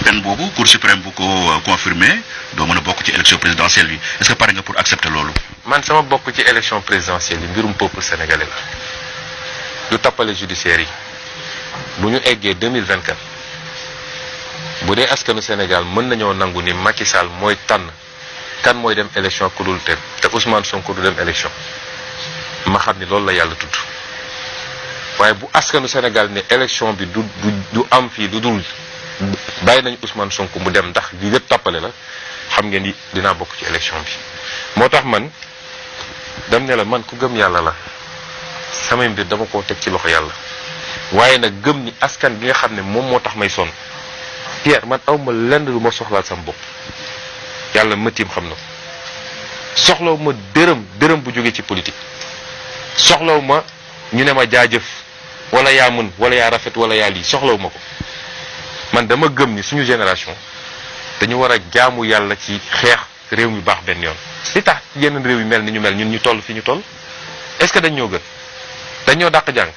peine boobu Cour suprême bu ko confirmé doo mën a bokk ci élection présidentielle yi est-ce que pare nga pour accepter loolu. man sama bokk ci élection présidentielle yi mbirum peuple sénégalais la du tappale judiciaire yi bu ñu eggee 2024 bu dee askanu Sénégal mën nañoo nangu ni Macky Sall mooy tànn kan mooy dem élection ku dul te Ousmane Sonko du dem élection ma xam ni loolu la yàlla tudd waaye bu askanu Sénégal ne élection bi du am fii lu dul bàyyi nañu Ousmane Sonko mu dem ndax lii lépp tappale la xam ngeen ni dinaa bokk ci élection bi. moo tax man dem ne la man ku gëm yàlla la samay mbir dama koo teg ci loxo yàlla waaye nag gëm ni askan bi nga xam ne moom moo tax may sonn Pierre man awma lenn lu ma soxlaal sama bopp yàlla mëtiim xam na ko soxlaw ma dërëm bu jógee ci politique soxlaw ma ñu ne ma jaajëf wala yaa mën wala yaa rafet wala yaa lii soxlaw ma ko man dama gëm ni suñu génération dañu war a jaamu yàlla ci xeex réew mi baax benn yoon. li tax yeneen réew yi mel ni ñu mel ñun ñu toll fi ñu toll est-ce que dañ ñoo gën dañ ñoo dàq jàng